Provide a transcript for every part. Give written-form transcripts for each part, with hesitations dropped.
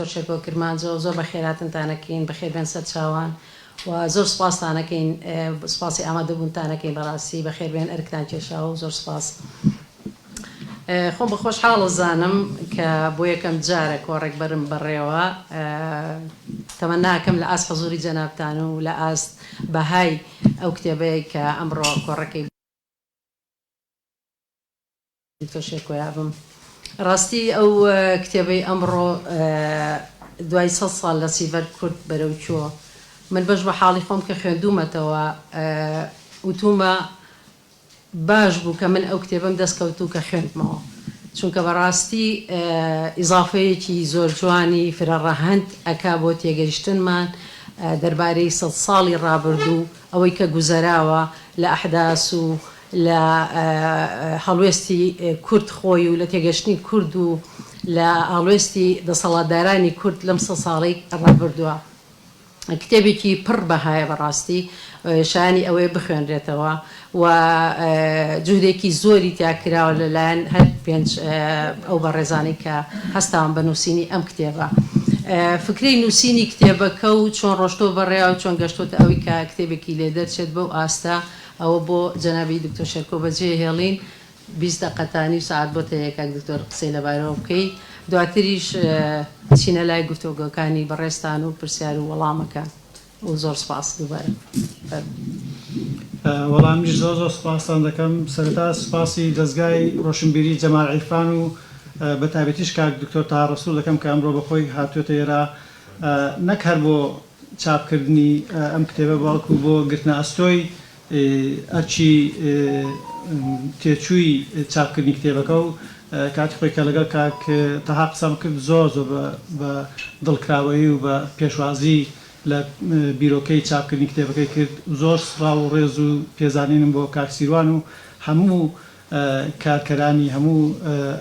دکتۆر شێرکۆ کرمانجەوە زۆر بەخێراتنتان ئەکەین، بەخێربێن سەرچاوان و زۆر سوپاستان ئەکەین، سوپاسی ئامادەبوونتان ئەکەین بەڕاستی بەخێربێن ئەرکتان کێشاوە و زۆر سوپاس. خۆم بە خۆشحاڵ ئەزانم کە بۆ یەکەم جارە کۆڕێک بەرم بەڕێوە، تەمەنا ئەکەم لە ئاست حزوری جەنابتان و لە ئاست بەهای ئەو کتێبەی کە ئەمڕۆ کۆڕەکەی دکتۆر شێرکۆ یابم ڕاستی ئەو کتێبەی ئەمڕۆ دوای سەد ساڵ لە سیڤەر کورد بەرەو کوێ من بەش بە حاڵی خۆم کە خوێندوومەتەوە وتومە باش بوو کە من ئەو کتێبەم دەست کەوت و کە خوێندمەوە چونکە بەڕاستی ئیزافەیەکی زۆر جوانی فرە ڕەهەند ئەکا بۆ تێگەیشتنمان دەربارەی سەد ساڵی ڕابردوو ئەوەی کە گوزەراوە لە ئەحداس و لە هەڵوێستی کورد خۆی و لە تێگەشتنی کورد و لە هەڵوێستی دەسەڵاتدارانی کورد لەم سەد ساڵەی ڕابردووە. کتێبێکی پڕ بەهایە بەڕاستی شایانی ئەوەیە بخوێنرێتەوە و جوهدێکی زۆری تیا کراوە لە لایەن هەر پێنج ئەو بەڕێزانەی کە هەستاون بە نووسینی ئەم کتێبە. فکرەی نووسینی کتێبەکە و چۆن ڕۆشتۆ بەڕێیا و چۆن گەشتۆتە ئەوی کە کتێبێکی لێ دەرچێت بەو ئاستە ئەوە بۆ جەنابی دکتۆر شێرکۆ بەجێ هێڵین 20 دەقە تا نیو سەعات بۆت هەیە کاک دکتۆر قسەی لەبارەوە بکەی دواتریش ئەچینە لای گفتۆگۆکانی بەڕێزتان و پرسیار و وەڵامەکان و زۆر سپاس دووبارە فەرموو. وەڵا منیش زۆر زۆر سوپاستان دەکەم سەرەتا سوپاسی دەزگای ڕۆشنبیری جەمال عیرفان و بە تایبەتیش کاک دکتۆر تەها ڕەسوڵ دەکەم کە ئەمڕۆ بە خۆی هاتووەتە ئێرە نەک هەر بۆ چاپکردنی ئەم کتێبە بەڵکو بۆ گرتنە ئەستۆی ئەرکی تێچووی چاپکردنی کتێبەکە و کاتی خۆی کە لەگەڵ کاک تەها قسەم کرد زۆر زۆر بە دڵکراوەیی و بە پێشوازی لە بیرۆکەی چاپکردنی کتێبەکەی کرد. زۆر سڵاو و ڕێز و پێزانینم بۆ کاک سیروان و هەموو کارکەرانی هەموو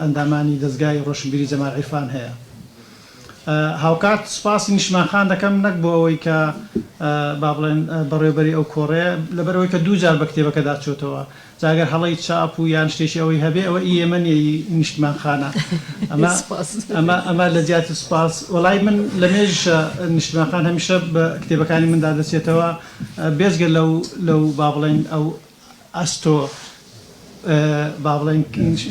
ئەندامانی دەزگای ڕۆشنبیری جەمال عیرفان هەیە. هاوکات سوپاسی نیشتمان خان دەکەم نەک بۆ ئەوەی کە با بڵێن بەڕێوەبەری ئەو کۆڕەیە، لەبەر ئەوەی کە دووجار بە کتێبەکەدا چۆتەوە. جا گەر هەڵەی چاپ و یان شتێکی ئەوەی هەبێ ئەوە ئی ئێمە نییە ئی نیشتمان خانە. ئەمە ئەمە ئەمە لە جیاتی سوپاس وەڵای من لە مێژیشە نیشتمان خان هەمیشە بە کتێبەکانی مندا دەچێتەوە بێجگە لەو لەو با بڵێین ئەو ئەستۆ با بڵێین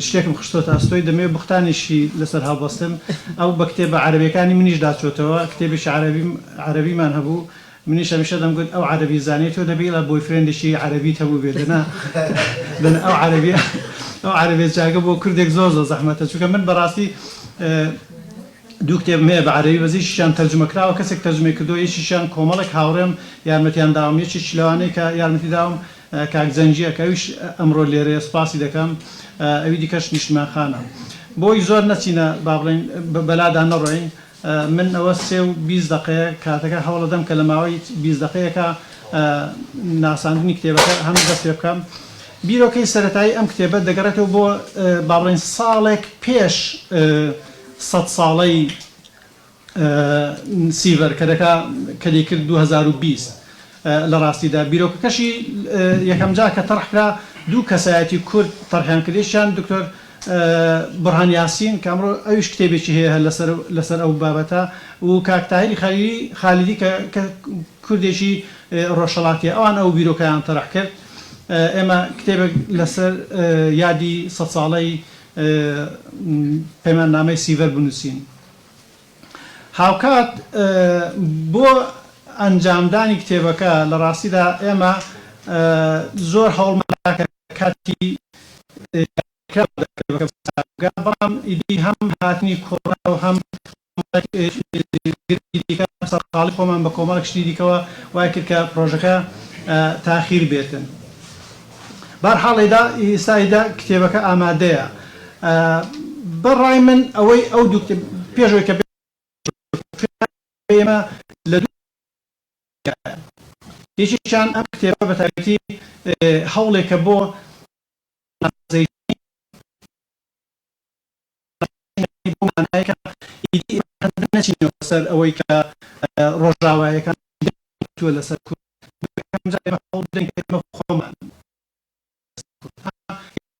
شتێکم خستۆتە ئەستۆی دەمەوێت بوختانیشی لەسەر هەڵبەستم ئەو بە کتێبە عەرەبیەکانی منیشدا چۆتەوە کتێبێکی عەرەبیم عەرەبیمان هەبوو منیش هەمیشە دەمگوت ئەو عەرەبی زانیە تۆ دەبی ئەڵا boyfriend ێکی عەرەبیت هەبوو بێ دەنا دەنا ئەو عەرەبیە ئەو عەرەبیە چاکە بۆ کوردێک زۆر زۆر زەحمەتە چونکە من بەڕاستی دوو کتێبم هەیە بە عەرەبی بەس یەکیشیان تەرجومە کراوە کەسێک تەرجومەی کردووە یەکیشیان کۆمەڵێک هاوڕێم یارمەتیان داوم یەکێکی لەوانەی کە یارمەتی داوم کاک جەنگیە کە ئەویش ئەمڕۆ لێرەیە سوپاسی دەکەم ئەوی دیکەش نیشتمان خانە بۆی زۆر نەچینە با بڵێین بەلادا نەڕۆین من ئەوە سێ و 20 دەقەیە کاتەکە هەوڵەدەم کە لە ماوەی 20 دەقەیەکە ناساندنی کتێبەکە هەم دەست پێ بکەم بیرۆکەی سەرەتایی ئەم کتێبە دەگەڕێتەوە بۆ با بڵێین ساڵێک پێش سەدساڵەی سیڤەر کە دەکا کە دەیکرد 2020 لە ڕاستیدا بیرۆکەکەشی یەکەم جار کە تەڕح کرا دوو کەسایەتی کورد تەڕحیان کرد یەکیان دکتۆر بورهان یاسین کە ئەمڕۆ ئەویش کتێبێکی هەیە هەر لەسەر لەسەر ئەو بابەتە و کاک تاهیری خەلیلی خالیدی کە کە کوردێکی ڕۆژهەڵاتیە ئەوان ئەو بیرۆکەیان تەرح کرد ئێمە کتێبێک لەسەر یادی سەد ساڵەی پەیماننامەی سیڤەر بنووسین. هاوکات بۆ ئەنجامدانی کتێبەکە لە ڕاستیدا ئێمە زۆر هەوڵمان دا کە کاتی دیاریکراودا کتێبەکە بچاپ بکات، بەڵام ئیدی هەم هاتنی کۆرۆنا و هەم گرنگی دیکە سەرقاڵی خۆمان بە کۆمەڵێک شتی دیکەوە وای کرد کە پرۆژەکە تاخیر بێتن. بەهەرحاڵ ئێدا ئیستا ئیدا کتێبەکە ئامادەیە. بە ڕای من ئەوەی ئەو دوو کتێب پێش ئەوەی کە ئێمە لە دوو یەکێکیان ئەم کتێبە بە تایبەتی هەوڵێکە بۆ بۆ مانایەکە ئیدی نەچینەوە سەر ئەوەی کە ڕۆژاوایەکان لەسەر کورد هەوڵ بدەین کە ئێمە خۆمان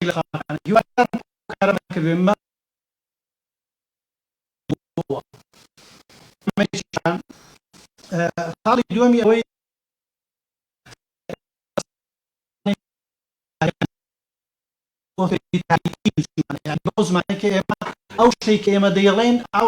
لە خاڵەکان هیوادارم کارەمان کردبێ. خاڵی دووەمی ئەوەی بەو زمانەی کە ئێمە ئەو شتەی کە ئێمە دەیڵێین ئەو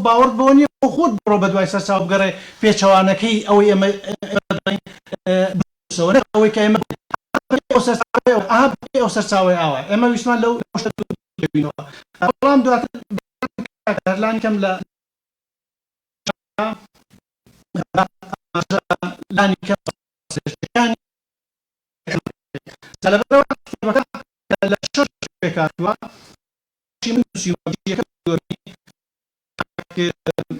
باوەڕ بۆ نییە بۆ خۆت بڕۆ بە دوای سەرچاو بگەڕێ پێچەوانەکەی ئەوەی ئێمە دەڵێین نەک ئەوەی کە ئێمە ئەو سەرچاوەی ئاوا ئێمە ویستمان لەو شتە بینەوە بەڵام دواتر هەرلانی کەم لە لانی کەم لەبەرئەوە کتێبەکە لە شەش پێکهاتووە من نووسیومە یەکەم دووەمی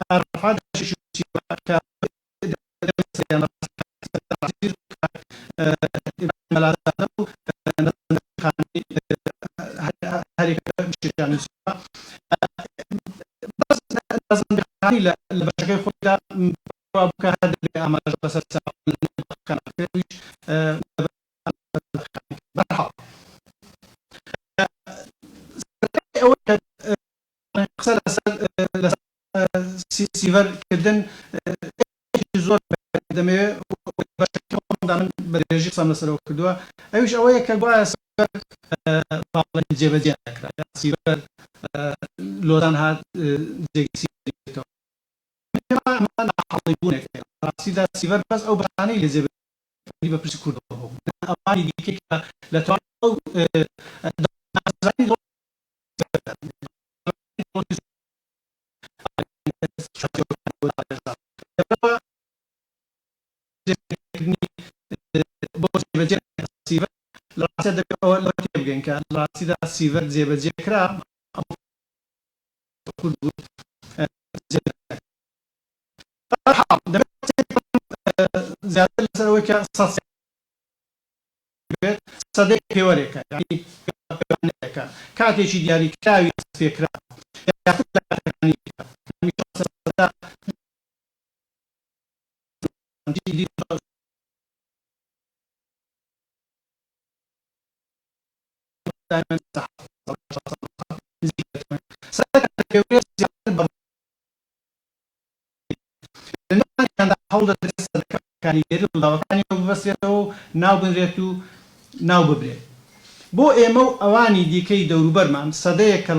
ڕەفعەت نووسیوە کە لە بەشەکەی خۆیدا بکە هەر دەبێ ئاماژە بەسەر قسە لەسەر سیڤەر کردن زۆر دەمەوێت من بە درێژی قسەم لەسەرەوە کردووە ئەویش ئەوەیە کە گوایە باڵێن جێبەجێ نەکرا سیڤەر لۆزان هات جێگەی سیڤەر بوونێک ڕاستیدا سیڤەر بەس ئەو بەشانەی لێ جێبەجێ بە پرسی کوردەوە هەبوو ئەوانی دیکەی کە لە تەواو ئەو بۆ جێبەجێ سیڤەر لە ڕاستیا دەبێت ئەوە لەوە تێبگەین کە لە ڕاستیدا سیڤەر جێبەجێ کرا کورد بوو زیاتر لەسەر ئەوەی کە بێت سەدەی پێوەرێکە یانی پێوانەیەکە کاتێکی دیاریکراوی دەست پێکرا زیاتر لە کاتەکانی دیکە هەمیشە سەدا هەوڵدەدرێت سەدەکانی ڕووداوەکانی ببەسترێتەوە و ناو بنرێت و ناو ببرێت. بۆ ئێمە و ئەوانی دیکەی دەوروبەرمان سەدەیەک کە.